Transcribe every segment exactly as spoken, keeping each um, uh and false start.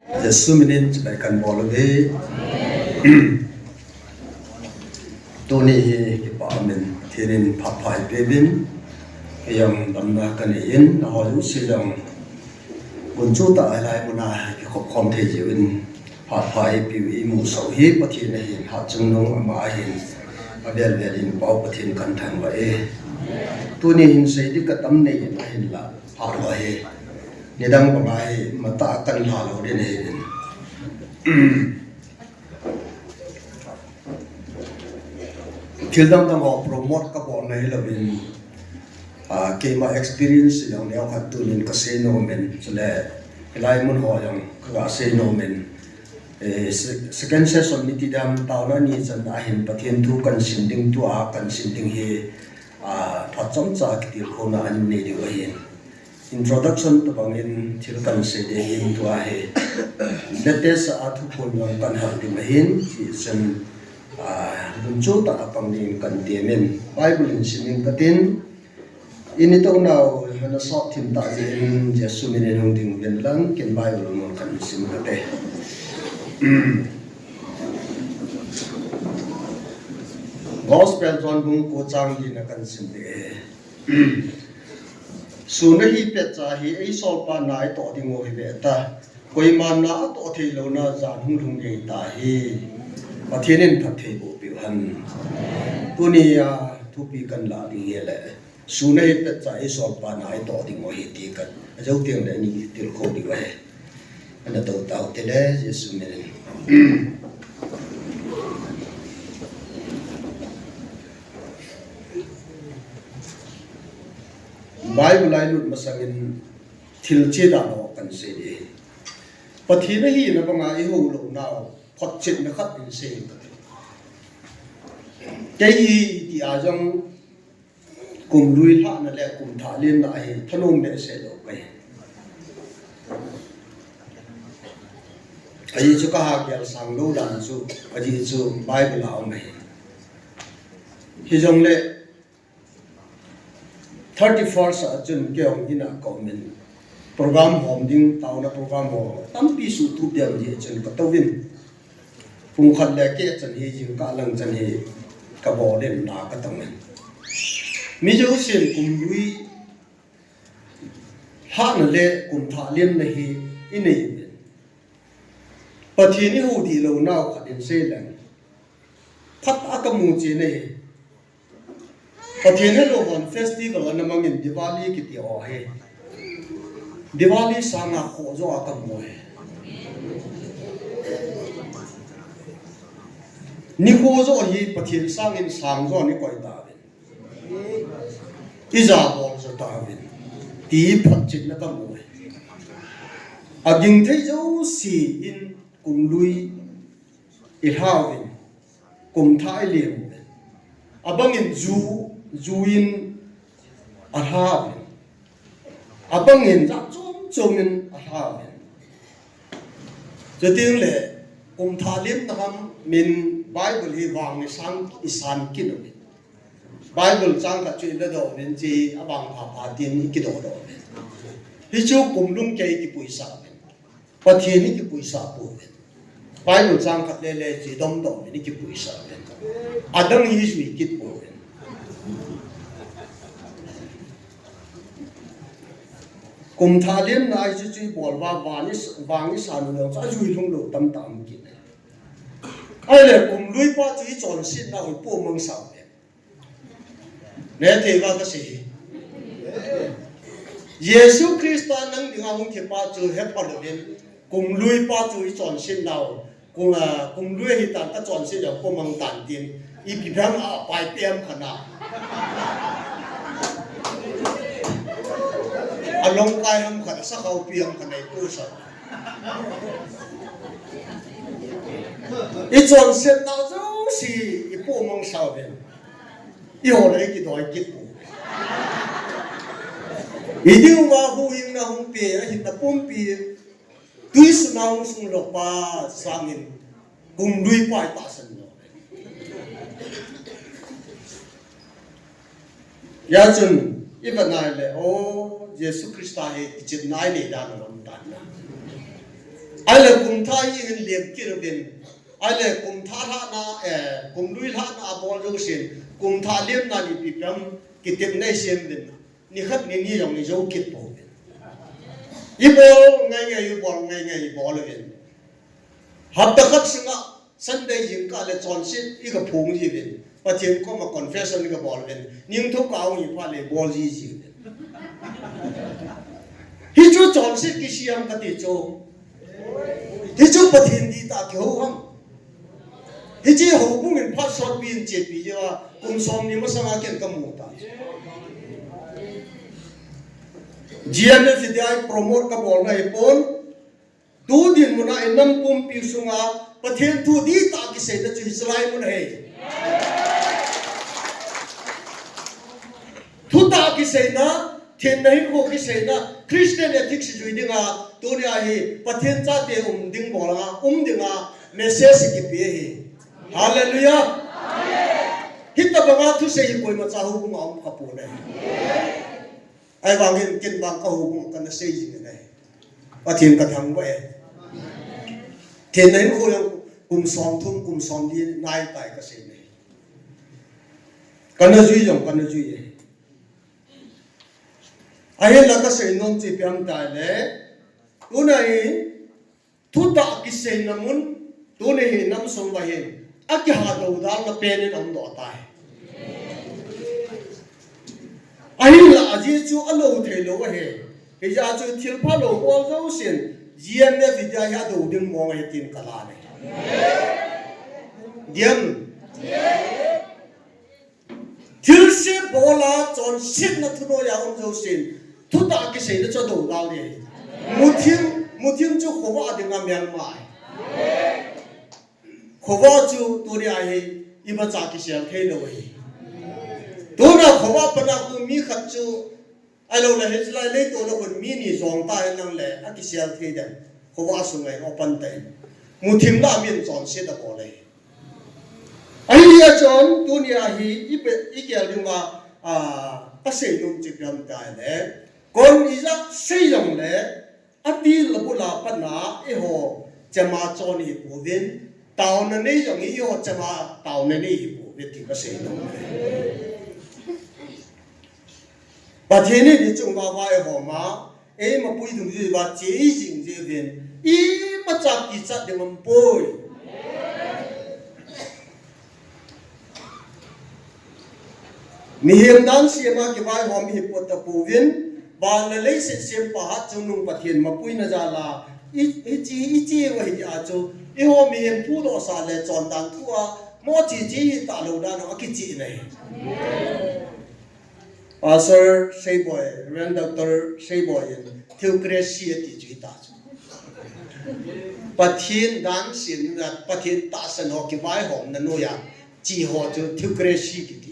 Jesu minin chibai kan bol uve. Tuni hi kipa min thinin phat pha ipeuvin. Iyang damna kanei in, naho jouse jong gunchu tah a hilai muna kikhop khom thei jiuvin phat pha ipeu imu sau hi Pathen ahin, hatchungnung ama ahin, avel vel in Pau Pathen kan thangvah e. Tuni hin sei ding katam nei in ahinla, phat lou hi. Nidang banga hi matah a kan la lou ding ahi in. Thil dang dang ho promote kabol na hilouvin, ah, keima experience jong neokhat tunin kasei nom in, chule hilai mun ho jong kaga sei nom in. Eh, se-, second session ni ti dam taona ni chan ahin Pathen thu kan sim ding, tua kan sim ding hi, ah, phat chomcha kitilkhouna anei diu ahin. Introduction tobangin thil kan sei ding in tua hi latest a thuphon jong kan hal ding ahin, hijeh chun, ah, gunchu tah a pang dingin kan temin Bible in sim inge katin, in itounau hana sot thim tah jeh in Jesu minin hung ding uvin lang, ken Bible mun kan sim kate. Gospel John bung ko chang li na kan sim ding e. Sun ahi petcha hi eisolpa na itoh ding u ahi ve ta. Koiman na atoh thei louna jan hung lhung gei tahi. Pathen in phattheiboh peh u hen. Tuni a thupi kan la ding hi le, sun ahi petcha eisolpa na itoh ding u ahi ti kan ajou teng le ni tilkhou diu ahi. Ana tou tau te le, Jesu minin. Bible a ilut masangin thil chidang ho kan sei ding. Pathen ahina banga ihou lounau photchetna khat in sei inge kati. Kei hi iti a jong kum lui lhahna le kum thah lenna hi thanom behseh lou kahi. Ajeh chu kaha gel sang lou dan chu, ajeh chu Bible a um ahi. Hijongle thirty-first a chun kei jong in a ka um in, program hom ding, taona program ho tampi suhtup ding jeh chun ka touvin. Pung khat le keh chan hi, jingkah lang chan hi ka bol in na ka tong in. Mi jousen kum lui lhahna le kum thah lenna hi inei uvin. Pathen ihou dih lounau khat in sei leng, phat a ka mu chen ahi. Pathen helou hon festival ana mangin Diwali kiti ho hi, Diwali sanga khoh jo a ka mu ahi. Nikho jo hi Pathen sangin sang jo ni koi tauvin. Ija bol jo tauvin ti photchetna ka mu ahi. Aging thei jouse in kum lui ilhauvin, kum thah ilem uvin. Abangin ju, ju in alhauvin. Abangin jat chom chom in alhauvin. Chuti le, kum thah lemna ham min Bible hi vang isan, isan kit uvin. Bible chang khat chu iladoh uvin, hiche abang pha pha tin ikidoh doh uvin. Hichu kum lhung kei kipuisah uvin. Pathen ikipuisah pouvin. Bible chang khat le le chu idomdoh uvin, ikipuisah uvin. Adang hi ijui kit pouvin. Kum thah lemna a hichu chu ibol uva, vang is-, vang isan u jong chu ajui lhung lou tamtah um kit e. Ahile kum lui pa chu ichonsetnau hi ipoh mang sao e. Nethei uva kasei hi. Jesu Christa nang dinga hung thi pa chu hepha louvin, kum lui pa chu ichonsetnau, kum, ah, kum lui ahitan kachonset jong ipoh mang tan tin, ipi ham a paipi ham khat na. Along kai ham khat, sakhao pi ham khat na ipoh sao. Ichonsetnau jouse ipoh mang sao uvin. Ihol a ikidoi kit u. Idiuva huhhingna hung pe, ahinna pumpi, tuisun a hung sung lou pa sangin kum lui pa itahsan lou. Hijeh chun, ivet nai le, o, Jesu Christa hi kichepna inei dan aum tan na. Ahile kum thah hi hin lem kit uvin. Ahile kum thah lhahna, eh, kum lui lhahna abol jousen, kum thah lemna ni ipi ham kitepna isem uvin. Ni khat ni ni jong ijou kit pouvin. Ibol ngai ngai, ibol ngai ngai, ibol uvin. Hapta khat sunga Sunday jingkah le chonset iga phong jiuvin. Pathen koma confession iga bol uvin. Ningthou kah ahung hi phat le bol ji jiuvin. Hichu chonset kisem kati chu. Hichu Pathen dihtah kihou ham. Hiche houbung in phat sotpi in chepi jiuva kum somni masanga ken kamu tai. G M F D I promote kabol ngai pon. Tu dinmun a inam pumpi sunga Pathen thu dihtah kiseina chu hiche lai mun ahi. Thutah kiseina, thenna hinkho kiseina, Christian ethics jui dinga, tunia hi Pathen chate um ding bol a, um dinga message kipe ahi. Hallelujah. Hitobanga thusei hi koimacha houbunga um kapon ahi. Ahivangin ken vang ka houbung kana sei jing e. Pathen kathangvah e. Thenna hinkho jong kum somthum, kum somli nai tai kasei e. Kana jui jong kana jui e. Ahinla kasei nom chu ipi ham itile, tuna hi thutah kiseina mun, tuni hi inam sung uva hin akiha doudalna pen in aum doh tai. Ahinla ajeh chu alou thei lou ahi. Hijeh chun thilpha lou bol jousen G M F D I hi adou ding mong ahi tin kalan e. Diam. Thilse bol a chonsetna thunoiya um jousen thutah kiseina chu adoudal ding. Muthim, muthim chu khovah dinga melma ahi. Khovah chu tunia hi imacha kisel thei lou ahi. Tuna khovah pana khu mi khat chu ahilou le hiche lai leitol a khun mi ni jong ta henlang le akisel thei dem. Khovah sunga open tai. Muthim lah a min chonset abol e. Ahijeh chun tunia hi ipe, igel dinga, ah, kasei nom chu ipi ham itile, kon ijat sei jongle, atil abul a pat a eiho chema chon ihi pouvin, taona nei jong hi eiho chema taona nei ihi pouve ti kasei nom e. Pathen in ichung uva vaihom a, eimapui dungjuiya che ijing jeh uvin, imacha kichat ding aumpoi. Mihem dan sema kivaihom ihi pota pouvin, van le leiset sempa hatchungnung Pathen mapuina jal a, i, iche, iche u ahi a chu, eiho mihem phudohsa le chondan thu a, mo che che hita lou dan a kichihna ahi. Pastor Seiboi, Reverend Doctor Seiboi in theocracy ati chu hita chu. Pathen dan semna, Pathen tahsan ho kivaihomna noiya che ho chu theocracy kiti.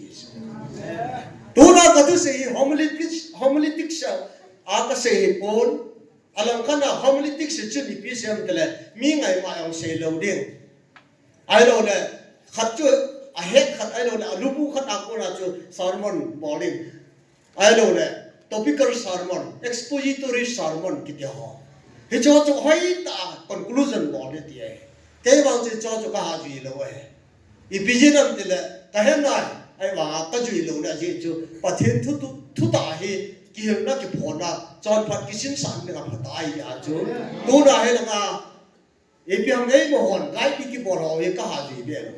Tuna kathusei hi homiletics, homiletics a kasei hi pon, alangkhat a homiletics chu ipi sei ham itile, mi ngaima jong sei lou ding. Ahilou le, khat chu ahet khat, ahilou le, alubu khat a kona chu sermon bol ding. Ahilou le, topical sermon, expository sermon kiti ho. Hiche ho chu hoitah a conclusion bol ding ti ahi. Kei vang chu hiche ho chu kaha jui lou ahi. Ipi jeh ham itile, kahet nai, ahivang a kajui louna jeh chu, Pathen thu, thu, thutah hi, kihilna kiphonna, chonphat kisinsahna dinga phatah ahi a chu. Tuna hi langa, ipi ham eimahon, guide kibol ho hi kaha jui be lou.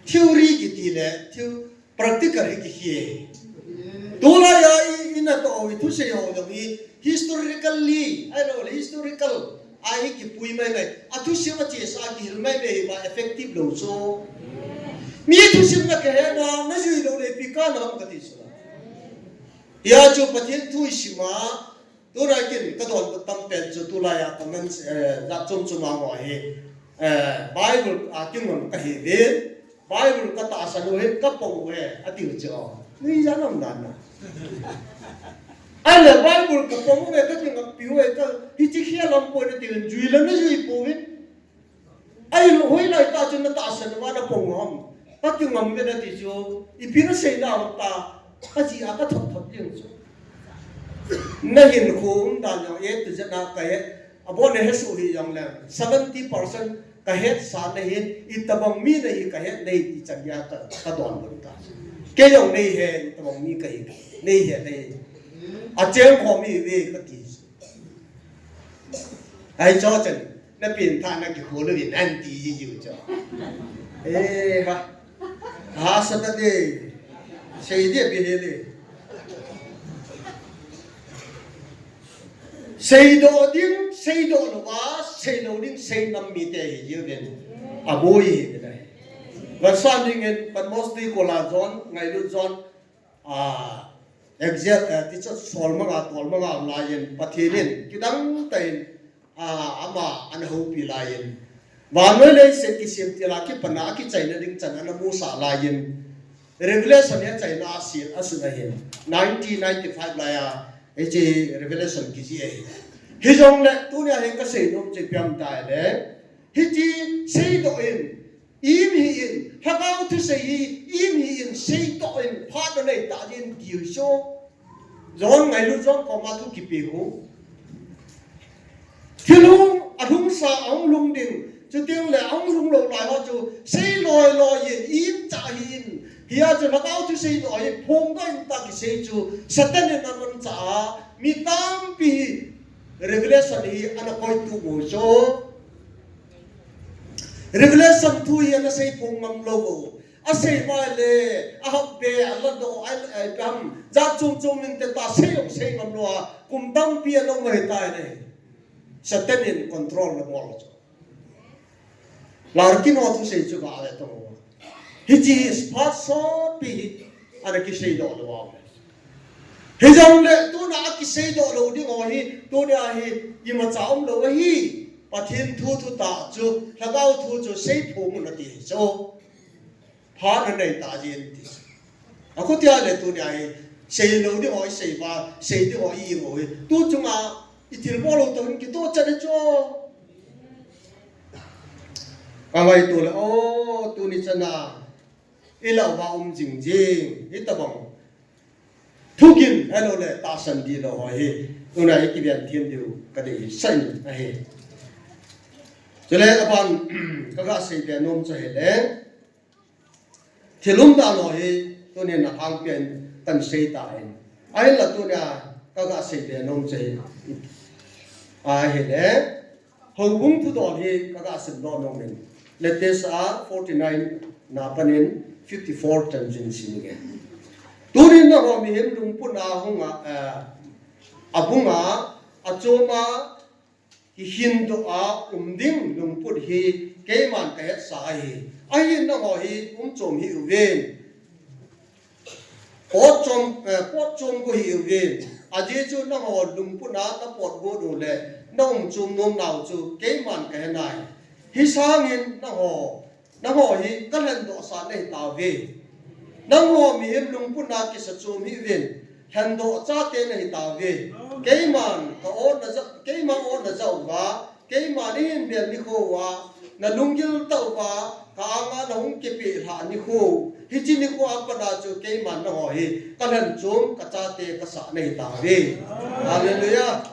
Theory kiti le, theo-, practical hi kihi e. Tulai a i, inatoh u thusei ho jong hi historically, ahilou le historical a hi kipui maimai. Athusei a chesa kihil maimai hi va effective lou chu. Mi thusim na kahetna, najui lou le ipi kana ham kati chu. Hia chu Pathen thu isim a, Tuna kin kadon tampen chu tulai a comments, eh, jat chom chom a ho hi, eh, Bible a kingon kahiuve, Bible katahsan u hi kapong uve, ati u chu. Nui jan um dan na. Ahile Bible kapong uve, kakingappi uve, ka, hiche khel aumpoi nati uvin, jui le najui pouve. Ahilou, hoilai tah chun natahsan uva napong u ham. Kakingam uve nati chu, ipi nasei nau ham tia, kajih a kathot thot ding chu. Nahin khu um dan jong A to Z a kahet, abon nahet suh hijongle seventy percent kahet sa nahi, itobang mi nahi kahet nahi ti chan geiya ka, kadonbut tai. Kei jong neihe, itobang mi kahi, neihe nahi. Acheng khom ive kati. Ahi chu chan, napengthah na kikhol uvin aunty ji jiu chu. Eh, ha. Ha, Saturday. Seiding bihele. Seidoh ding, seidoh louva, seilou ding, seinam mite hi jiuvin. Aboi hi nai. Vasan dingin, Patmos tui kola John, ngailut John, a, exile, eh, tichu solmanga, tolmanga um laiyin, Pathen in, kidang tah in, a, ama, ana houpi laiyin. Vannoi leiset kisemtil a kipana, akichaina ding chan, ana musah laiyin. Revelation hi achaina a si, asun ahin. Nineteen ninety-five laiya, hiche Revelation kiji ahi. Hijongle, tunia hi kaseinom chu ipi ham itile. Hiche seidoh in, Im hi in, Lhagao thusei hi, im hi in, seidoh in, phat anei tah jin tiu chu. John ngailut John koma thu kipe khu. Thil hung, alhungsa, ahung lhung ding. Chuteng le, ahung lhung lou lai ho chu, sei loi loi in, im cha hi in. Hia chu Lhagao thusei loi, phongdoh in tah kisei chu, Satan in amanchah a, mi tampi hi, Revelation hi, ana koitu u chu. Revelation thu hi ana seiphong ngam lou u. Asei vai le, ahap be, aladoh, a, a, pam, jat chom chom in te ta sei jong sei ngam lou a, kum tampi ana um ahitai ne. Satan in control ana bol chu. Larkin ho thusei chu ga le tong u. Hiche hi phat sotpi hi, ana kiseidoh lou a. Hijongle, tuna akiseidoh lou ding ho hi, tunia hi, imacha um lou ahi. Pathen thu thutah chu, Lhagao thu chu seiphong un ati hi chu. Phat anei tah jin ti. Akhutia le tunia hi, seilou ding ho isei uva, sei ding ho i-im u hi. Tu chunga, ithilbol lou toh hin kitoh chat e chu. Kangaito le, o, tuni chana, ilah uva um jing jing, hitobang. Thugin, ahilou le, tahsan dihlou ho hi, tuna hi kiven them diu, kadei sah in ahi. Chule aban, kaga seibe nom chu ahile, thil umdan ho hi, tunin alhangpia in, kahin sei tan. Ahinla tunia, kaga seibe nom chu ahi. Ahile, Houbung thudol hi kaga simdoh nom in. Latest a forty-nine na panin fifty-four chan chin sim inge. Tunin nangho mihem lungput a hunga, eh, abunga, achoma, kihindoh a um ding lungput hi keiman kahetsa ahi. Ahin nangho hi umchom hih uvin. Potchom, eh, potchom go hih uvin. Ajeh chu nangho lungput a napot go u le, naumchom nom nau chu keiman kahe nai. Hisangin nangho, nangho hi kalhendoh sah nahi tauve. Nangho mihem lungput a kisa chom hih uvin. Lhendoh chate nahi tauve. Keiman ka-o naja, keiman o naja uva. Keiman eihin bel nikho uva, nalunggil tah uva, ka-anga nahung kipeh lhah nikho. Hiche nikho a pat a chu keiman nangho hi, kalhenchom, kachate, kasah nahi tauve. Hallelujah.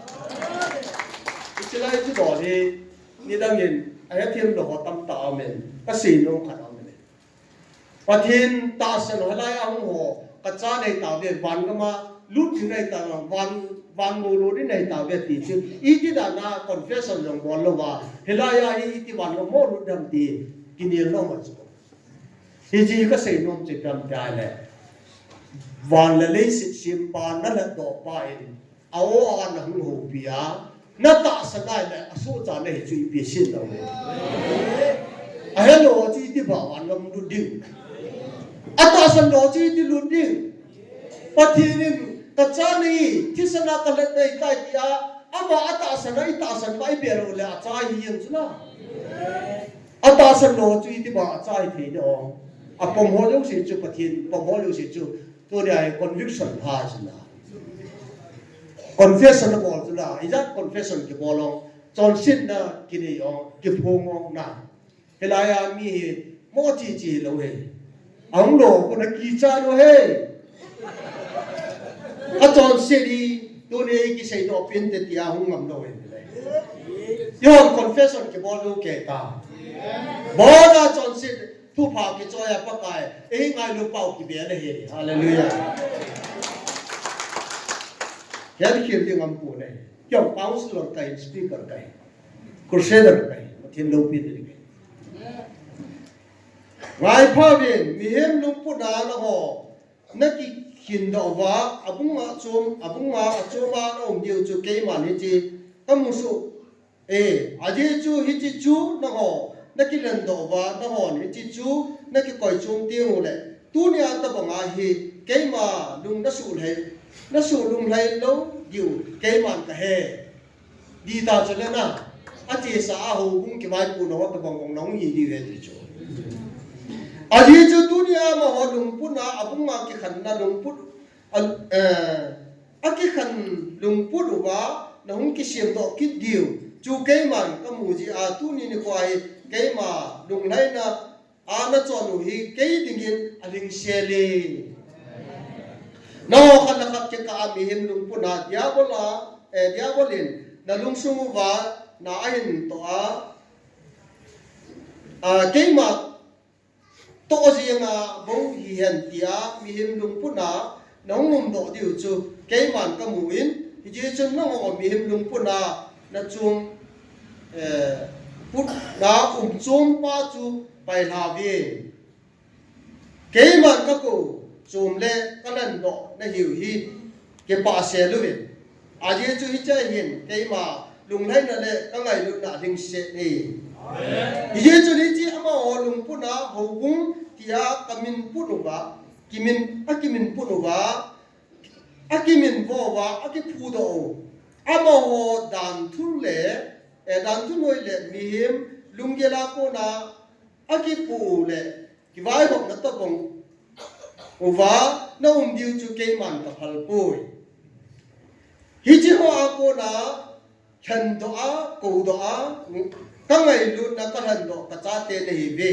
Hiche lai chu dol hi, nidangin, ahethem lou ho tamtah aumin, kasei nom khat aumin. Pathen tahsan ho, hilai a hung ho, kacha nahi tauve, van gam a lut ding nahi tauve, van, van mol lut ding nahi tauve ti chu. Iti dan a confession jong bol louva, hilai a hi iti van gam mol lut ding ham ti, kinel nom a chu. Hiche kasei nom chu ipi ham tia le. Van le leiset sempa, nalhatdoh pa in, A-o a nahung houpi a, natahsan nai le, asohcha nahi chu ipi aseilou le. Ahelou chu iti bang a nam lut ding. Atahsan lou chu iti lut ding. Pathen in kacha nahi, thisan a kalhat nahi tai tia, ama atahsan a itahsan ma ibel u le acha hi jeng chu la. Atahsan lou chu iti bang acha hithei ding o. Apom ho jouse chu Pathen, pom ho jouse chu Tunia hi conviction pha chu la. Confession abol chu la. Ijat confession kibol o. Chonsetna kinei o. Kiphong o na. Hilai a mi hi mo chi chi lou he. Ahung lou khu nakicha lou he. Achonset hi. Tuni kisei doh pin te tia hung ngam lou hin le. Yon confession kibol lou kei ta. Bona chonset thupha kichoi a Pakai. Ei ngailu pau kibe le hi. Hallelujah. Hian khel ding ngam pu nei. Kiong counselor kai, speaker kai. Crusader kai. Mathin lo pin ni kai. Ngai pha vin, mihem lungput a na ho. Na kikhin doh uva, abung a chom, abung a, a chom a na um diu chu keiman hichi ka mu suh. E, ajeh chu hichi chu na ho, na kilen doh uva, na hon hichi chu na kikoi chom ding u le. Tuni a tabang a hi, keima lung na suh lhai, na suh lung lhai lou diu, keiman ka he. Di ta chu le na, a chesa a ho bung kivaipu na ho tabang bang na hung hi di ve ti chu. Ajeh chu tuni a amaho lungput na, abung a kikhan na lungput, a, eh, a kikhan lungput uva, na hung kisem doh kit diu. Chu keiman ka mu ji a tuni nikho a hi keima lunglhaina a na chon u hi kei dingin a lhingse le. Na ho khat le khat kikah a mihem lungput na diabol a, eh, diabol in na lungsung uva na ahin toh a, a, keima toh jeng a bou hi hen tia mihem lungput na na hung um doh diu chu keiman ka mu in, hijeh chun na ho mihem lungput na na chom, eh, put na um chom pa chu pai hla vin. Keiman ka ko chom le ka lhen doh na hiu hi kipah sel uvin. Ajeh chu hiche hin keima lunglhaina le ka ngailutna lhingse nei. Hijeh chun hiche amaho lungput na houbung tia ka min put uva, kimin, a kimin put uva, a kimin vo uva, a kiphu doh u. Amaho dan thul le, eh, dan thul noi le mihem lunggel a kona a kipu u le kivaihopna tabang uva na um diu chu keiman ka phal poi. Hiche ho a kona lhen doh a, ko doh a, ka ngailutna ka lhen doh ka chate na hi ve.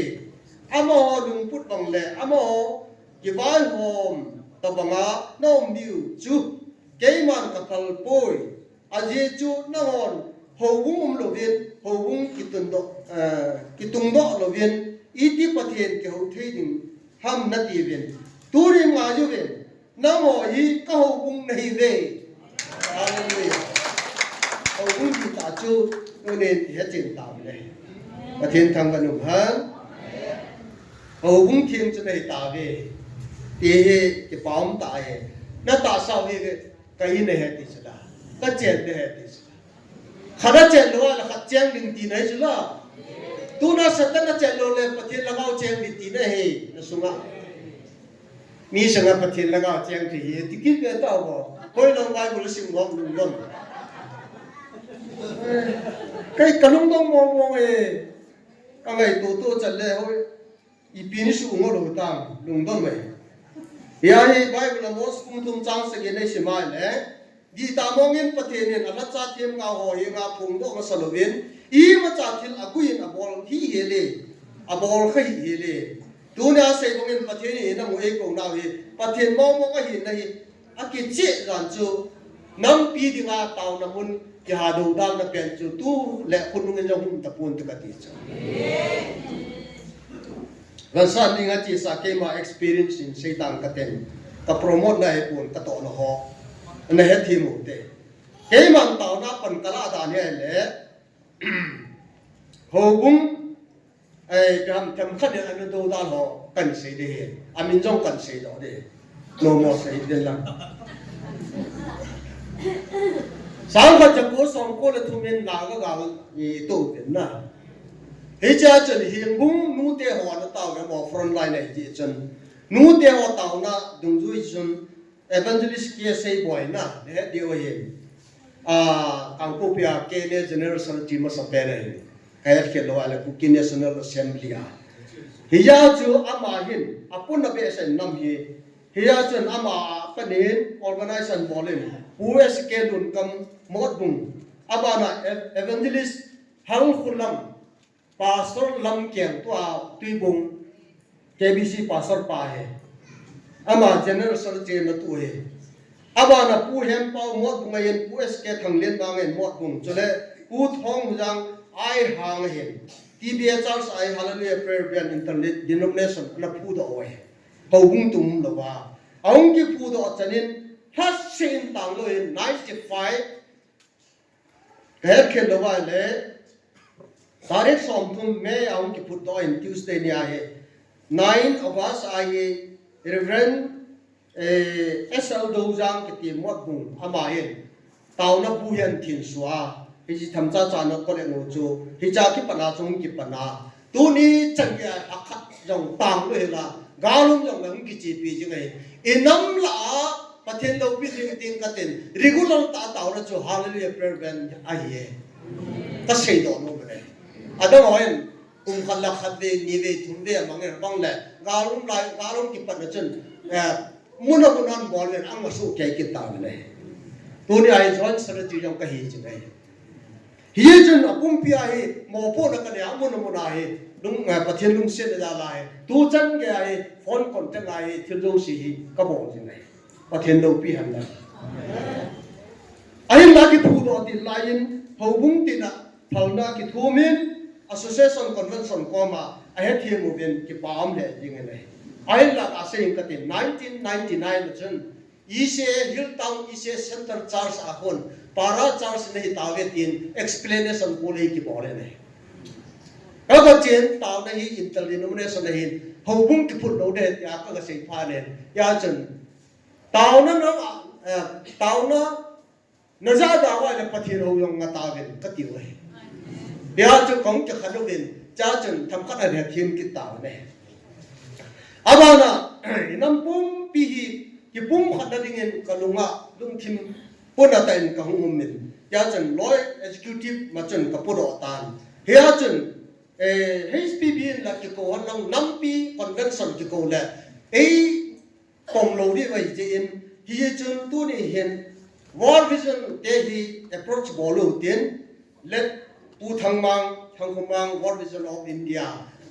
Amaho lungput bang le, amaho kivaihom tabang a na um diu chu keiman ka phal poi. Ajeh chu na hon houbung um louvin, houbung kitun doh, eh, kitung doh louvin, iti Pathen kihou thei ding ham na ti uvin. Tuni ngai uvin, nangho hi ka houbung na hi ve. Hallelujah. Houbung ti ta chu, tunin i he chen ta le. Pathen thangvah in um hen. Houbung theng chu na hi ta ve. Ti hi kipa um ta e. Na tahsa u hi ka hi na he ti chu la. Ka chen na he ti chu la. Khat a chen lou a le khat cheng ding ti na hi chu la. Tuna Satan a chen lou le Pathen lhagao cheng ding ti na hi na sunga. Mi sanga Pathen lhagao cheng thei hi, ti kit ve tao bo. Hoi lang Bible sim ngom lungdon. Kei ka lungdon mong mong e. Ka ngaito to chan le hoi. Ipi ni su ngol u tam, lungdon ve. Hia hi Bible a Mose bung thum chang sagi nei sim a le. Dihtah mong in Pathen in a lhacha themgao ho henga phongdoh masa louvin, imacha thil agui in abol hi hel e, abol kha hi hel e. Tunia sei bang in Pathen in amu eikou nau hi, Pathen mong mong ahina hi, akicheh dan chu, nampi dinga taona mun, kiha dodalna pen chu, tu le khonung in jong hung um tapon te kati chu. Gansa dinga chesa keima experience in seitan katen, ka promote na hipon, ka tohna ho, na hethem u te. Keiman taona pan kala dan hi le, houbung, eh, ipi ham themkhat in ana dodal ho, kan sei ding hi. Amin jong kan sei doh ding. Nomo sei ding lang. Sangkhat jako somko le thum in Naga gal ito uvin na. Hichea chun Hengbung nute ho ana tao ve mo, front line a hiche chun. Nute ho taona dungjui chun Evangelist K S A Boina, nahet diu ahin. Ah, Kangpokpi a K N A General Secretary masa pen ahin. Ka het khel lou a le Kuki National Assembly a. Hia chu ama hin, apun a behseh nam hi. Hia chun ama a panin organization bol in. Pu S K Lunkam Motbung. Abana Ev-, Evangelist Halkhulam. Pastor Lamkeng tua Tuibung, K B C pastor pa hi. Ama General Secretary na tu hi. Abana Pu Hempau Motbung ahin, Pu S K Thanglianbang ahin Motbung, chule Pu Thonghuzang Aihang ahin. T B A Church ahi, Hallelujah Prayer Band Interdenomination ana phudoh u ahi. Houbung tum louva. Ahung kiphudoh chanin, lhaseh in tanglou in ninety-five, kahet khel louva le, tarik somthum May ahung kiphutdoh in Tuesday ni ahi. Nine August ahi, Reverend, eh, S L Doujang kiti Motbung, ama hin taona bu hin thin sua, hiche themcha chana kole ngo chu, hiche kipana chu hung kipana. Tuni chan geiya lhakhat jong tanglou hela, gal um jongle hung kichepi jing ahi. Inam lah a Pathen loupi ding tin katin, regular tah a taona chu Hallelujah Prayer Band ahi e. Kaseidoh nom e. Adang hon, kum khat le khatvei, nivei, thumvei amang e, bang le, gal um lai, gal um kipatna chun, eh, mun a mun a bol uvin, angasuh kei kit tauve. Tuni ahi Joint Secretary jong kahi jing ahi. Hichun apumpi ahi, mopohna kanei a, mun a mun a hi, lung, eh, Pathen lungsetna jal ahi. Tuchan geiya hi, phone contact ahi, thil jouse hi kabol jing ahi. Pathen loupi hen lang. Ahinla kiphudoh til laiyin, houbung tina phalna kithumin, Association Convention koma ahethem uvin kipa um lheh jing in ahi. Ahinla kasei in katin, nineteen ninety-nine a chun, E C A Hilltown E C A Centre Church a khun, Para Church nahi tauve tin explanation kul hi kibol in ahi. Kaga chen taona hi interdenomination ahin, houbung kiphut lou ding tia kaga sei phat in, hia chun, taona na, eh, taona na jada uva le Pathen hou jong nga tauvin kati u ahi. Hia chu kahung kikhen uvin, hia chun themkhat a hethem kit tauvin ahi. Abana, inam pumpi hi, kipumkhatna dingin kalunga, lungthim puna tah in kahung umin. Hia chun Loi Executive ma chun kaphudoh tan. Hia chun, eh, H P B in la kikou hon lang nampi convention kikou le. Ei, pom lou ding ahi jeh in, hichun tuni hin World Vision te hi approach bol u tin, let Pu Thangmang, Thangkhomang, World Vision of India,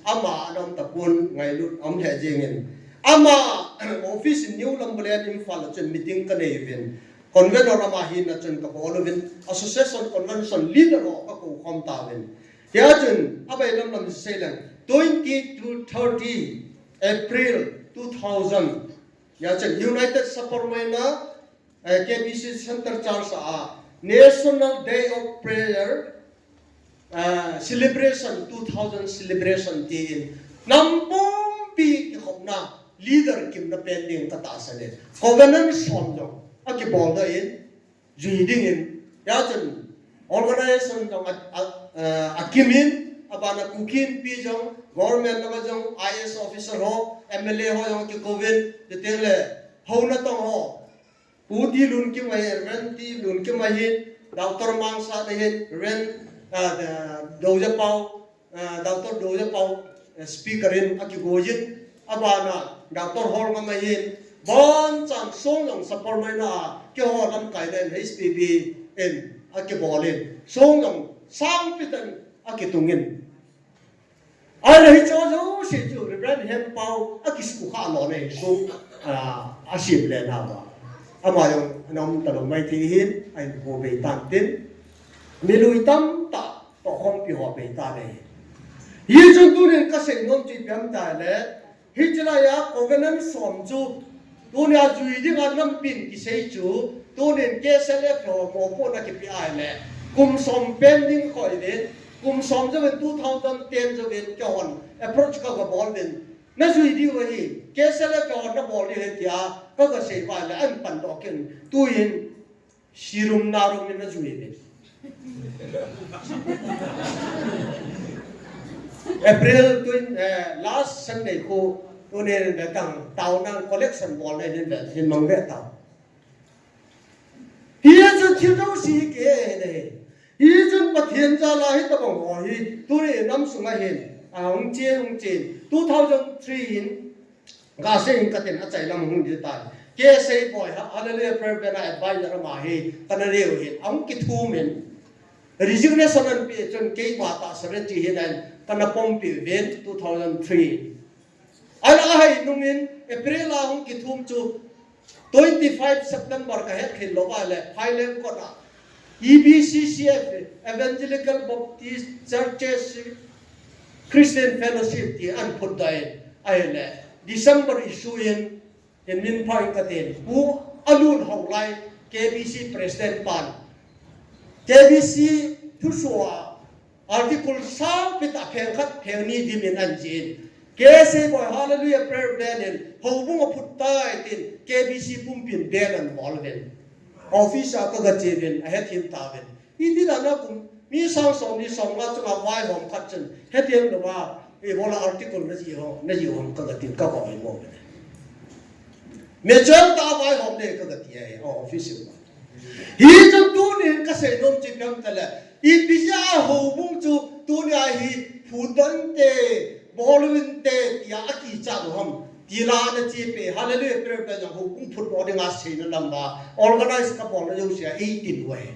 ama ana um tapon ngailut um lheh jeng in. Ama office in New Lambulane Imphal a chun meeting kanei uvin. Convenor ama hina chun kabol uvin, Association Convention leader ho kakou khom tauvin. Hia chun, abailam lam sei leng, twenty to thirty April two thousand. Hia chun United Saparmeina, eh, K B C Centre Church a National Day of Prayer, eh, celebration, two thousand celebration tin, nam pumpi kikhopna leader kimna pen ding katahsan e. Covenant som jong akibol doh in, jui dingin, hia chun organization jong a, a, a, akim in, abana Kuki Inpi jong, government lama jong, I A S officer ho, M L A ho jong kikou vin, chuteng le, houna tong ho, Pu T Lunkim ahin, Reverend T Lunkim ahin, Doctor Mangsa ahin, Reverend, ah, Doja Pau, ah, Doctor Doja Pau, eh, speaker in akigoi in, abana Doctor Horngam ahin, bonchang song jong Saparmeina a, keiho lamkai le H P B in akibol in, song jong sangpi tah in akitung in. Ahile hiche jouse chu Reverend Hempau akisukha lou nei song, ah, asim le nauva. Ama jong ana um talou mai thei hin, ahin kou bei tan tin. Milui tamtah toh khompi ho bei tan ahi. Hichun tunin kasei nom chu ipi ham itile, hiche laiya covenant som chu, tunia jui dinga nampin kisei chu, tunin K S L F ho mopohna kipe ahile, kum som pen ding koi uvin, kum som jouvin two thousand ten jouvin keihon approach kaga bol uvin, najui diu ahi, K S L F ho nabol diu ahi tia kaga sei uva ahile, ahin pandoh kit in, tuin, Sirum narum in ajui uvin. April twenty, eh, last Sunday khu, tunin ve tang, taona collection bolna hin ve, hin mang ve tang. Hichu thil jouse hi kei nei. Hichun Pathen jal a hitabang ho hi, tuni nam sunga hin, ahung che, hung che. Two thousand three in, Kasei in katin achai lam hung ding tai. K S A boi ha, Hallelujah Prayer Band a advisor ama hi, kana neo hin, ahung kithum in. Resignation ahin pe chun keima tah secretary hin ahin, kana pompi uvin two thousand three. Ahile ahai nungin, April a hung kithum chu, Twenty five September ka het khin lou va le, Phaileng kot a E B C C F, Evangelical Baptist Churches Christian Fellowship ti an phut dai ahile, December issue in, in min pha in ka tin, Pu Alun Haolai, K B C President pan, K B C thusoh a article saupi tah pheng khat pheng ni dimin an jih in, K C boy Hallelujah Prayer Band in houbung a phut tai tin K B C pumpin band an bol uvin. Office a ka ga che uvin, a hethem tauvin. Iti dan a kum mi sang som ni som nga chunga vaihom khat chun hethem lou va, ibola article na jih hom, na jih hom ka ga tin ka ko mo. Mature tah a vaihom le ka ga ti a, office a. Hichun tunin ka seinom chu ipi ham tile, ipi jeh a houbung chu tunia hi phut doh inte, bol uvinte tia akichat u ham. Tila ana chepi, Hallelujah Prayer Band jong houbung phutdoh dinga seina lam a organize ka bolna jousea eitin u ahi.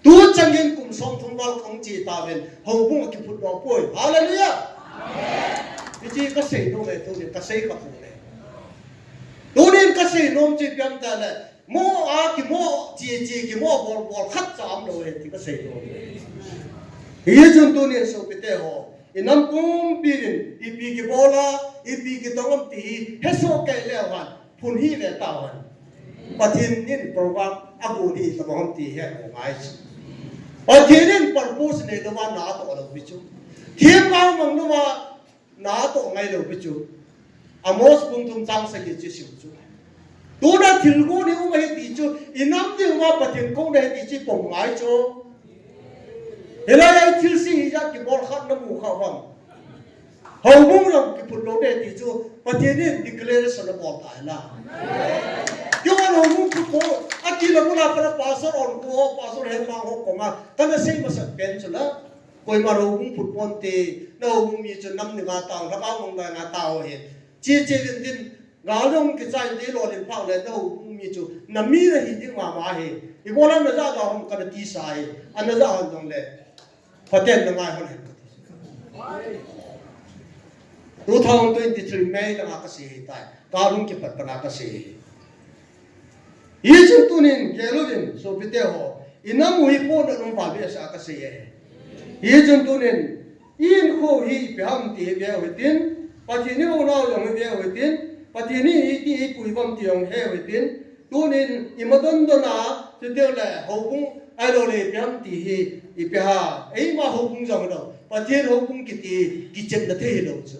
Tu changin kum somthum val kahung che tauvin, houbung akiphutdoh poi. Hallelujah! Hiche ka seinom e, tunin ka sei kha poi. Tunin ka seinom chu ipi ham tile, mo a kimo, che che kimo bol bol khat cha umlou e ti ka seinom e. Hichun tunin sopite ho, i nam pumpin ipi kibol a, ipi kitong am ti hi hesoh kei leu hen, phun hih ve tauhen. Pathen in program agon hi itobang ham ti hetmo ngai chu. Pathen in purpose neilou va na atoh lou pi chu. Themgao mang lou va na atoh ngai lou pi chu. Amos bung thum chang sagi chu sim chu. Tuna thilgon i um ahi ti chu, i nam dinguva Pathen kouna ahi ti chu ipom ngai chu. Hilai a thilse hijat kibol khat namu kha uvem? Houbung jong kiphut lou ding ti chu Pathen in declaration abol tai la. Keiman houbung phut ko, akila bula para pastor on ko, pastor hen ma ho ko ma, kana sei masat pen chu la. Koima houbung phut ponte, na houbung mi chu nam ni nga tao, lhagao mang nga tao hi. Che che din din, Gal jong kichai te lolin phah le, na houbung mi chu na mi nahi ding mama hi. Ibola na ja ja hom kana tisa hi. Ana ja hon jong le. Phaten na ngai hon hen kati. Two thousand twenty-three May langa kasei hi tai. Gal jong kipat pana kasei hi. Hichun tunin, gel uvin, sopite ho, i nam u hi pohna um val behseh a kasei e. Hichun tunin, i hinkho hi ipi ham ti hi ve u hitin, Pathen i houna u jong hi ve u hitin, Pathen in iti eipui uvam ti jong he u hitin, tunin, i madon don a, chuteng le, houbung, ahilou le ipi ham ti hi, ipi ham, eima houbung jong hilou, Pathen houbung kiti, kichepna thei hilou chu.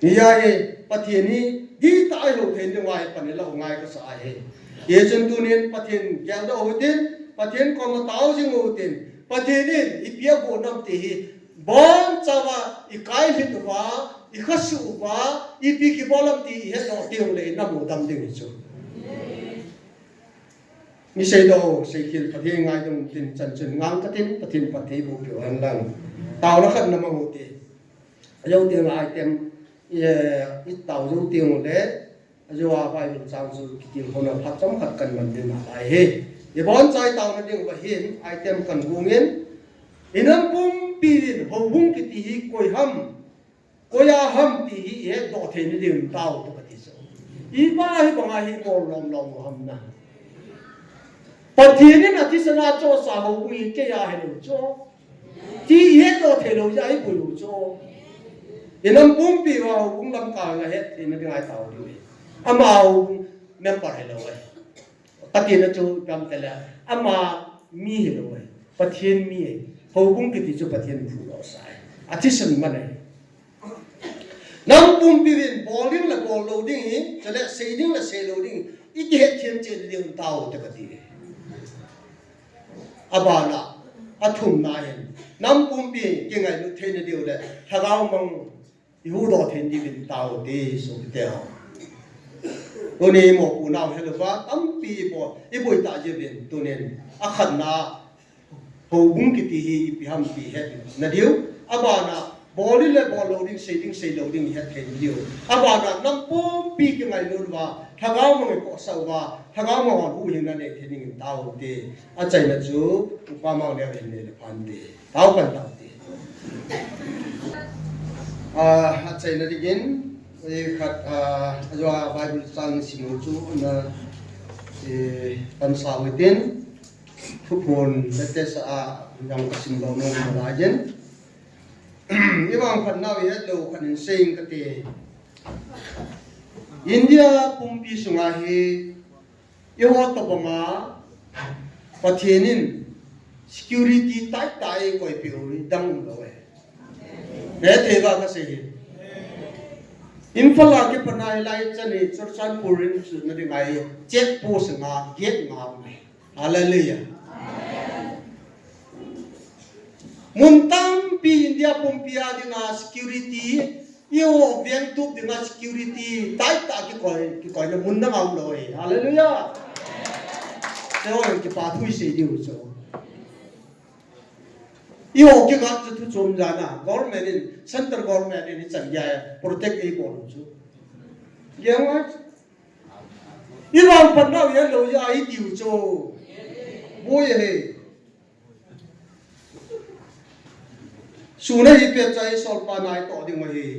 Hiya hi Pathen hi, dihtah a ihou thei ding uva hi pan ilah u ngai kasa ahi. Hichun tunin Pathen geldoh u hitin, Pathen koma tao jing u hitin, Pathen in ipi aboh nam ti hi, bonchauva, ikai lhin uva, ikhasuh uva, ipi kibol am ti ihetdoh teng le, i nam u dam ding hi chu. Mi seidoh, seikhel Pathen ngaidam tin chan chun ngang katin, Pathen phatthei boh peh u hen lang. Taona khat na mang u hite. Ajou teng item, eh, i tao jou teng u le, ajou a Bible chang chu kitil khom a phat chomkhat kan man ding nalai hi. Ibonchauva i taona ding uva hin, item kan gong in, i nam pumpi in, houbung kiti hi koi ham, koi a ham ti hi ihetdoh thei na ding tao te kati chu. Ipi hi banga hi bol lom lom u ham na. Pathen in athisan a chohsah houbung hi kei a hilou chu. Ti ihetdoh thei lou jeh a ibol u chu. I nam pumpi uva houbung lamkai a hetthei na ding a i tao diu hi. Ama houbung member hilou ahi. Pathen a chu ipi ham tile, ama mi hilou ahi. Pathen mi ahi. Houbung kiti chu Pathen in phudoh sah ahi. Athisan man ahi. Nam pumpi uvin bol ding le bol lou ding hi, chule sei ding le sei lou ding hi, i kihetthem cheh ding tao te kati. Abana, athumna hin, nam pumpi kingailut thei na diu le, lhagao mang i huhdoh thei diuvin tao te, sopite ho. Tuni mopohna u helouva, tampi i boi, i boi tah jeh uvin, tunin, akhatna, houbung kiti hi ipi ham ti het na diu. Abana, bol ding le bol lou ding, sei ding sei lou ding het thei na diu. Abana, nam pumpi kingailut uva, lhagao mang i kohsah uva, lhagao mang hon huhhingna nei thei dingin tao te. Achaina chu, Upa Manglel in nei le phan te. Tao kan tao te. Ah, achaina dingin, Khat, ah, ajua Bible chang sim chu na, eh, pan sa hui tin, thuphon le te sa a, yang ka sim lo no ma la jen. I vang khat nau i het lo khat in sei ing ka te. India pumpi sunga hi, eiho tobang a, Pathen in security tai tai koi peh u hi dang um lo e. He thei va ka sei hi. Imphal a kipat na hilai chan hi Churachandpur in chu na ding a hi check post nga, gate nga um e. Hallelujah. Mun tampi India pumpi a dinga security, eiho veng tup dinga security, tai ta kikoi, kikoi na mun dang a um lo e. Hallelujah. Te ho kipa thu i sei diu chu. Eiho kingat chu thu chom jana, government in, central government in i chan gei a protect ei bol u chu. Gei ngai. I vang pan nau i het lo i a i tiu chu. Boi he. Sun a hi pet cha i solpa na i toh ding u ahi.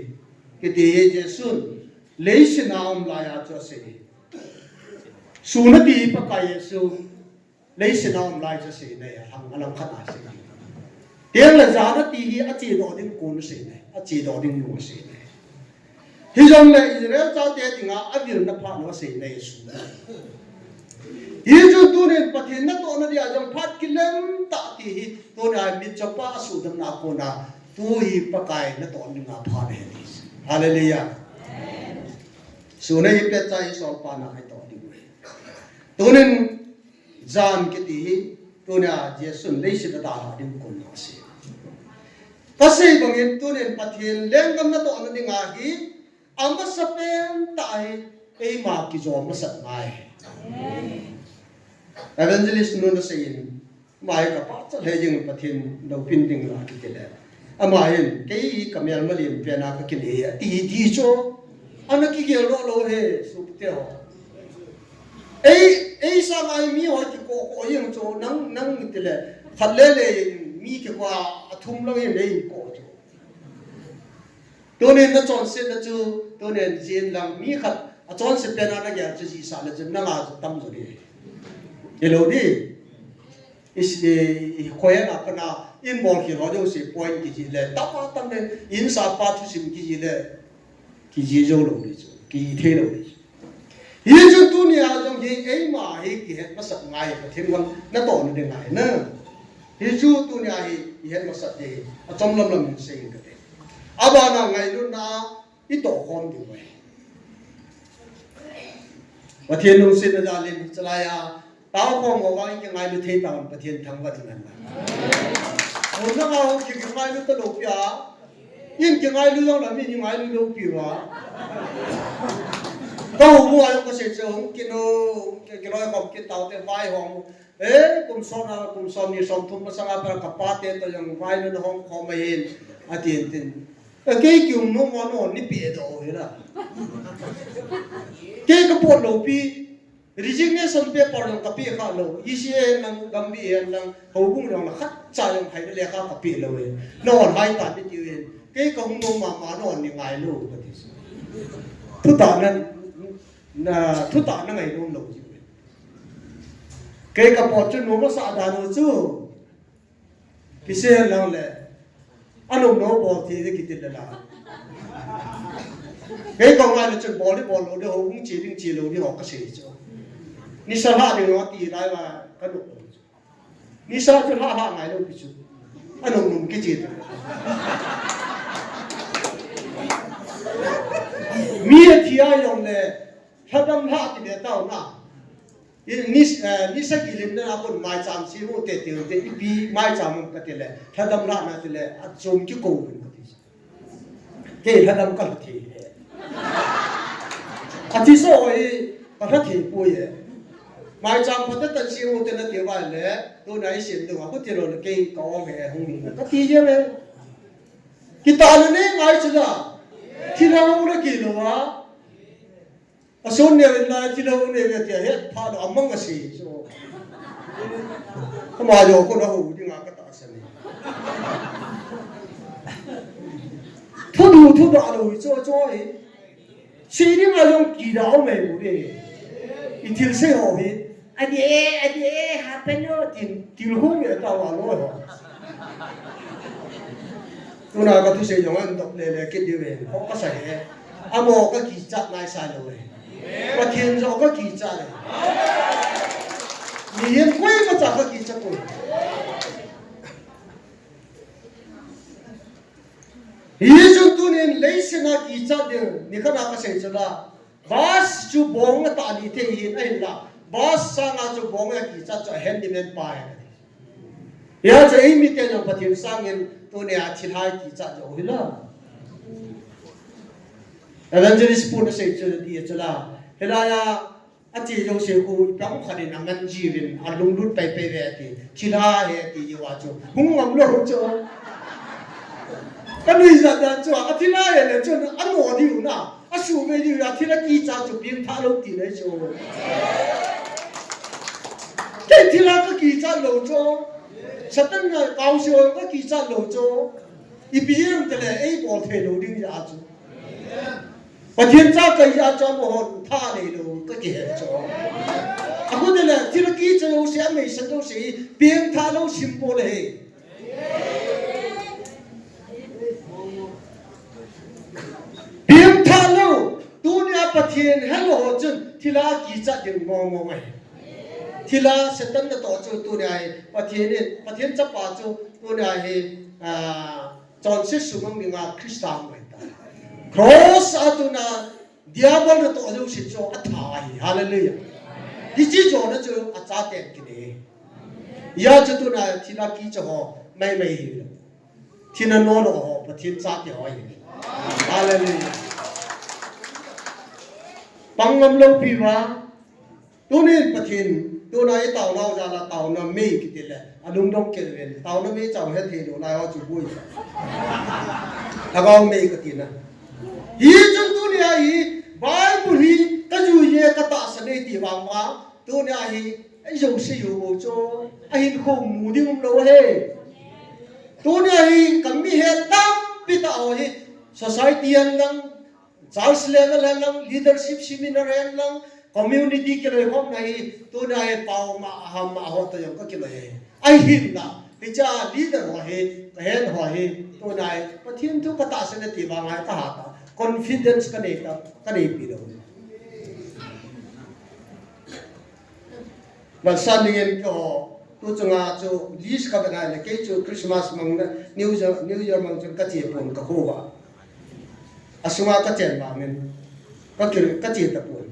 Kiti hi Jesun. Leiset a um lai a chu asei. Sun a ti Pakai Jesu. Leiset a um lai chu asei nai a, hang a lang khat a asei. Teng le jan a ti hi a chedoh ding kon asei nai, a chedoh ding nu asei nai. Hijong le Israel chate dinga avilna phat nu asei nai a sun. Hichu tunin Pathen natohna dia jong phat kilem tah ti hi, tuni a mitchopa a sudamna a kona, tu hi Pakai natoh dinga phat ahi ti. Hallelujah. Sun a hi pet cha i solpa na i toh ding u ahi. Tunin jan kiti hi, tunia Jesun leiset a dalha ding kon asei. Ka sei bangin tunin Pathen lenggam natohna dinga hi, amasapen tah hi, eima kijom masat ngai. Evangelist nun asei in, ama hi ka pachat lheh jeng in Pathen loupina ding la kiti le. Ama hin, kei ka melma len pen a ka kinei e, ati hi ti chu. Ana kigel lou lou he, sopite ho. Ei, ei sanga hi mi ho kiko ko jeng chu, nang, nang ti le. Khat le le mi kiko a, athum lang hin ei ko chu. Tunin na chonsetna chu, tunin jin lang mi khat, achonset pen a na gel chu jihsah le chun, nanga chu tam jo di. Hello di. Is, eh, i khoiya na pana, in bol khel ho jouse point kijih le, tapa tam le, in sapa thusim kijih le, kijih jou lou di chu, kijih thei lou di chu. Hichu tunia jong hi eima hi kihet masat ngai, Pathen vang natohna ding ngai na. Hichu tunia hi ihet masat ding, achom lam lam in sei ing kate. Abana ngailutna i toh khom diu ahi. Pathen lungsetna jal in, chalai a, tao khom ho vang in kingailu thei tauvin Pathen thangvah in ngan na. Hou nanga hou ki, kingailu talou pi a, in kingailu jong la mi in ngailu lou pi uva. Ka hou mu a jong ka sei chu, hung kin o, hung kin, kiloi khom kit taute, vai hong. Eh, kum som a, kum som ni som thum masanga pat a ka pate toh jong vai nahong khom ahin, atin tin. Ka kei kium nom a non ni pe doh u hila. Kei ka pot lou pi, resignation paper jong ka pe kha lou. E C A hen lang, Gambih hen lang, houbung jong la khat cha jong hai le lekha ka pe lou e. Non hai ta ni tiu hen. Kei ka hung nom mama non ni ngai lou ka ti. Thutah na, na, thutah na ngai nom lou ji. Kei ka pot chu nom asah dan u chu. Kisei lang le. Anom nom bol thei di kiti le la. Kei ka ngai le chun bol di bol lou di, houbung che ding che lou di ho ka sei chu. Nisa lha ding ho ti lai va ka nom lou chu. Nisa chu lha lha ngai lou pi chu. Anom nom kiche ta. Mi athi a jong le, lhadam lha ti le tao na. I, ni, eh, ni sagi lim na kon maicham si mu te te te ipi maicham um ka ti le, lhadam la na ti le, achom kikou vin ka ti. Kei lhadam ka lha thei e. Athi so i ka lha thei poi e. Maicham phat tan si mu te na ti va le, tuna i sim ding a, ko ti lo le kei ka ong e hung ni ka ti je le. Kita le ne ngai chu la. Thi la mu le ki lo a. Ason neo in la thilou neo ve tia het pha lou amang asi chu. Ama jo ko na ho ding a ka tahsan e. Thudu thuda lou hi chu chu hi. Sei ding a jong kida um e bu e. I thil sei ho hi. Adi e, adi e, happen o, tin, thil hung e ta wa lo ho. Tuna ka thusei jong an dok le le kit diu e. Ho ka sa he. Amo ka kichat nai sa lo e. Pathen jo ka kichat le. Mihem koima cha ka kichat ko. Hichu tunin leiset a kichat ding, nikhat a ka sei chu la. Bus chu bong a tah ni thei hin ahinla. Bus sanga chu bong a kichat chu a handyman pa ahi. Hijeh chun eimite jong Pathen sangin tunia thilha kichat jo hila. Evangelist pu na sei chu ti chu la. Hilai a Ache jouse khu, ipi ham khat in aman jiuvin, alunglut paipai uve ati. Thilha ahi ati jiuva chu. Hung ngam lou chu. Ka nuijat dan chu, athilha ahi le chun, ano diu na. Asuhmil diu, athilha kichat chu, pengthah lou ti nei chu. Kei thilha ka kichat lou chu. Satan na kau chu, ka kichat lou chu. Ipi ham tile, eibol thei lou ding ahi chu. Pathen cha kahi a chu amahon tha neilou kakihet chu. Ahile, thilha kichat jouse, ameisan jouse, pengthah lou symbol ahi. Pengthah lou, tunia Pathen helou ho chun, thilha kichat ding mong mong ahi. Thilha Satan natoh chu tunia hi, Pathen in, Pathen chapa chu tunia hi, ah, Chonset sumang dinga Christa hung ahitai. Cross a tuna Diabol natoh jouse chu atha ahi. Hallelujah. Hiche jona chu achaten kinei. Hijeh chun tuna thilha kichat ho maimai hilou. Thina nolou ho Pathen chate ho ahi. Hallelujah. Pang ngam lou piuva. Tunin Pathen, tuna i taonau jal a taona mei kiti le, alungdong kei uvin, taona mei chang hethei lou lai ho chu boi. Lhagao mei kati na. Hichun tunia hi, Bible hi, kajui e, katahsan e ti vang uva, tunia hi, eijou sei u bou chu, ahinkho mu ding umlou ahi. Tunia hi, kami he tampi tah ho hi, society hen lang, church level hen lang, leadership seminar hen lang, community kiloikhomna hi, tuna hi pao ma, aham ma, ho toh jong kakiloi e. Ahinla, hiche leader ho hi, kahen ho hi, tuna hi, Pathen thu katahsan e ti vang a hi kahat a, confidence kanei ta, kaneipi lou. Balsa ningen keiho, tu chunga chu list kavet a ahile, kei chu Christmas mang na, New Year, New Year mang chun kache pon kakho uva. Asunga kachen vangin, kaki, kache tapon.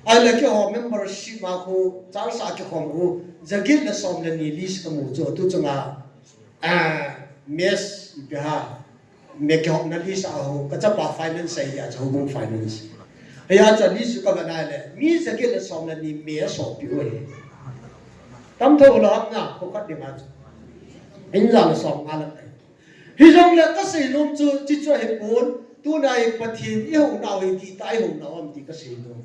Ahile keiho membership a khu, church a kikhom khu, jaget le som le ni list kamu chu, tu chunga, ah, mess, ipi ham. Me kihomna list a ho, kachapa finance ahi a chu houbung finance. Hijeh chun list chu kavet a ahile, mi jaget le som le ni me asopeh u ahi. Tam tho lou ham na, kho khat dinga chu. Injang le som nga lang ahi. Hijongle kasei nom chu, chuche chu ahipon, tuna hi Pathen ihounau hi dihtah ihounau ham ti kasei nom.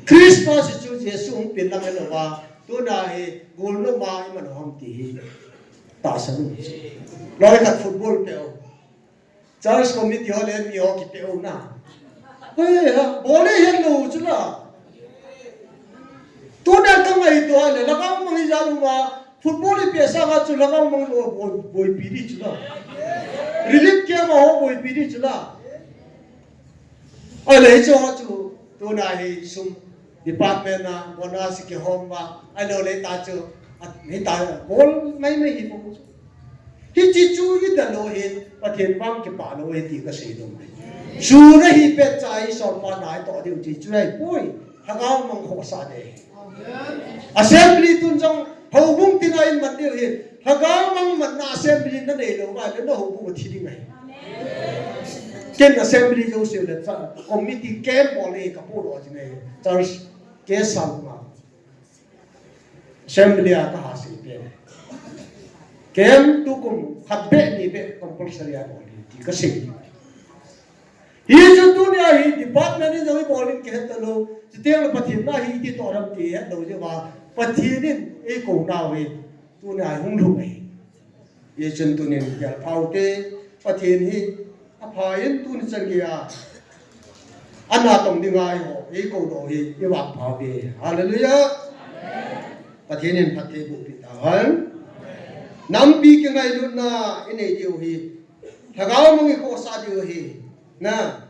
Christmas chu Jesu hung pen lang ahilouva, tuna hi golnop a iman u ham ti hi tahsan u. Loi khat football pe u. Church committee ho le mi ho kipe u na. Hei ha, bol le het lou chu la. Tuna kangaito a le, lhagao mang hi jal uva, football ipi asanga chu lhagao mang ho boi, boipi di chu la. Relief camp a ho boipi di chu la. Ahile hiche ho chu, tuna hi sum department a, bonus kihom uva, ahilou le ta chu, a, hita, bol maimai hi bou chu. Hiche chu idalou hin, Pathen vang kipah lou ahi ti kasei nom e. Suna hi pet cha isompa na itoh diu ti chu ahipoi, lhagao mang khohsah de. Assembly tun jong houbung tina in man diu hin, lhagao mang manna assembly nanei lou uva le nahoubung athi ding ahi. Ken assembly jouse le cha, committee camp bol le kapo lou jing e, church ke sang ma. Assembly a kaha sei pen. Camp tukum khat beh ni beh compulsory a bol le ti kasei. Hichu tunia hi department in jong ibol in kihet talou. Chuteng le Pathen na hi iti toh ham ti het lou jeh uva. Pathen in eikou nau hi tunia hi hung lhung ahi. Hichun tunin gelphao te, Pathen hi apha in tuni chan geiya Ana tong dinga eiho, eikou doh hi, ivangpha uve. Hallelujah. Pathen in phatthei boh peh tahen. Nampi kingailutna inei diu hi. Lhagao mang ikhohsah diu hi. Na.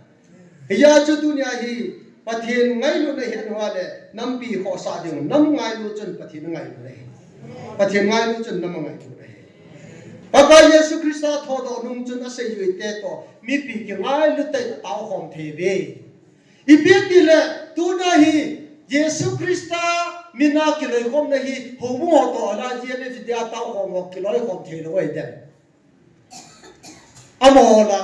Hijeh chun tunia hi Pathen ngailutna ihet uva le nampi ikhohsah diu. Nam ngailu chun Pathen ngailu ahi. Pathen ngailu chun nam ngailu ahi. Pakai Jesu Christa thodoh nung chun aseijui te toh mipi kingailu tah in ataokhom thei uve. Ipi tile, tuna hi Jesu Christa mina kiloikhomna hi, houbung ho toh ala G N F D a taokhom ho kiloikhom theilou ahi dem. Amaho la,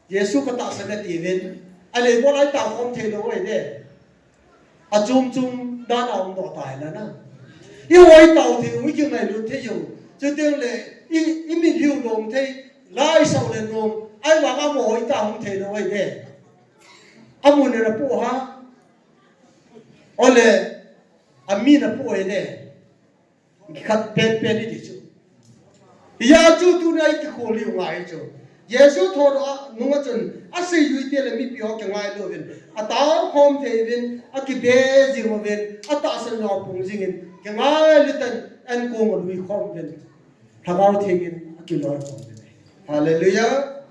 Jesu katahsan e atiuvin, alei bol a itaokhom theilou ahi dem. Achom chom dan a umdoh tai la na. Eiho itao thei u, ikingailut thei u. Chuteng le, i, imitlhi u nom thei, la isah le nom, ahivang amaho itao hung theilou ahi dem. Amun in apoh ha. Ole, amin apoh e le. Khat pen pen iti chu. Hijeh chun tuna ikikhol u ngai chu. Jesu thodoh nunga chun, aseijui te le mipi ho kingailu uvin. Ataokhom thei uvin, akibe jing uvin, atahsan jong apung jingin, kingailu tah in, ankong alui khom uvin. Lhagao Theng in akiloikhom uvin. Hallelujah.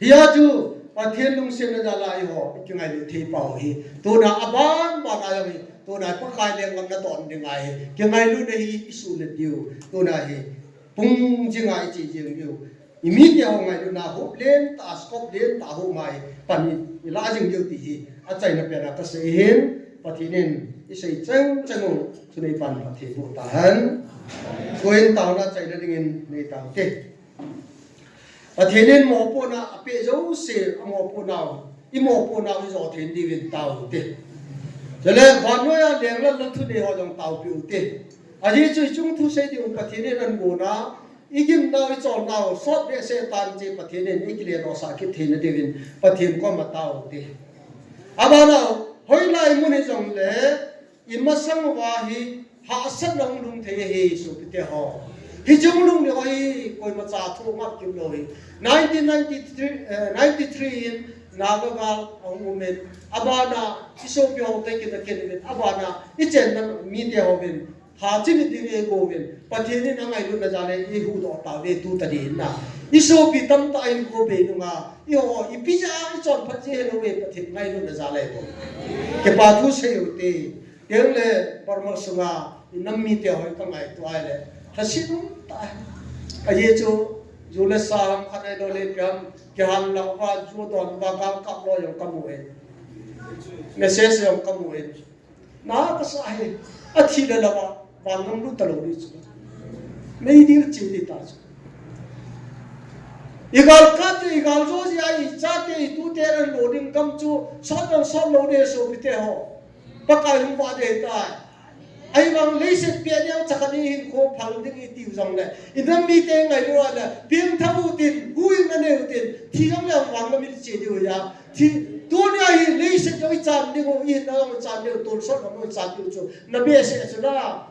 Hijeh chun, Pathen lungsetna jal a eiho, ikingailut thei pau hi. Tuna aban ban a jong hi, tuna Pakai lenggam naton ding ahi. Kingailutna hi isuhlet diu. Tuna hi, pung jing a iche jing diu. Imite ho ngailutna hop lentah, scope lentah hop mai, pan i, ila jing diu ti hi. Achaina pen a kasei hin, Pathen in isei cheng cheng u, chun eipan phatthei boh tahen. Koin taona chaina dingin nei tao te. Pathen in mopohna apeh jouse, amopohnau, imopohnau ijo thei diuvin tao u te. Chule, vannoi a lenglal lal thunei ho jong taopeh u te. Ajeh chu ichung thu sei ding u Pathen in angon a, igimnau, icholnau, sot behseh tan chu Pathen in ikiledohsah kit theina diuvin, Pathen koma tao u te. Abanau, hoilai mun hijongle, imasang uva hi hahsatna hung lhung thei ahi sopite ho. Hiche hung lhung ding ho hi koimacha thu ngap kit lou hi. Nineteen ninety-three, eh, ninety-three in Naga gal ahung um in, abana isopi ho toh kina kina in, abana ichenna mite hovin, phat chini ding eigouvin, Pathen in angailutna jal a eihuhdoh tauve tutah in na. Isopi tamtah in kho bei nunga, eiho ipi jeh a ichonphat ji helou ve, Pathen ngailutna jal a eigo. Kipa thu sei u te. Tengle Burma sunga inam mite ho kangaito a ahile, lhasetna um tah. Ajeh chu, ju le sa ham, khat ahilou le ipi ham, kihan lou uva, ju don uva, gal kap lou jong kamu e. Message jong kamu e. Na kasa e. Athi le lou a, vangam lut talou ding chu. Meidil che ding tah chu. Igal kap chu, igal jo jeh a, ichate, itute anlo ding gam chu, sot jong sot lou ding sopite ho. Pakai hung vah ding ahitai. Ahivang leiset peh neo chakhat ihinkho phal ding itiu jongle, inam mite ngailu a le, pengthah utin, huhhingna nei utin, thi jongle vangam in che diu ahi. Thi, tunia hi leiset jong ichan ding u, ihinna jong ichan ding u, tonsot jong ichan diu chu, na behseh chu na.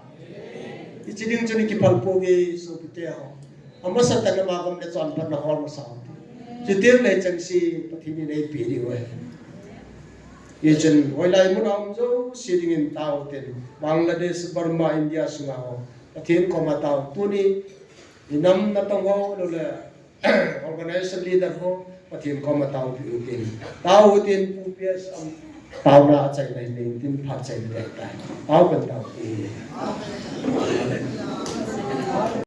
Hiche ding chun ikiphal pouve sopite ho. Amasa tah in ama gam le chonphatna hol masa u te. Chuteng le chengse Pathen in eipeh diu ahi. Hichun, hoilai mun a um jouse dingin tao u tin, Bangladesh, Burma, India sunga ho, Pathen koma tao u. Tuni, inam natong ho, lou le, organization leader ho, Pathen koma taopeh u tin. Tao u tin, Pu P S am, taona achaina hin nei u tin, phat chaina ding ahitai. Tao kan tao u te.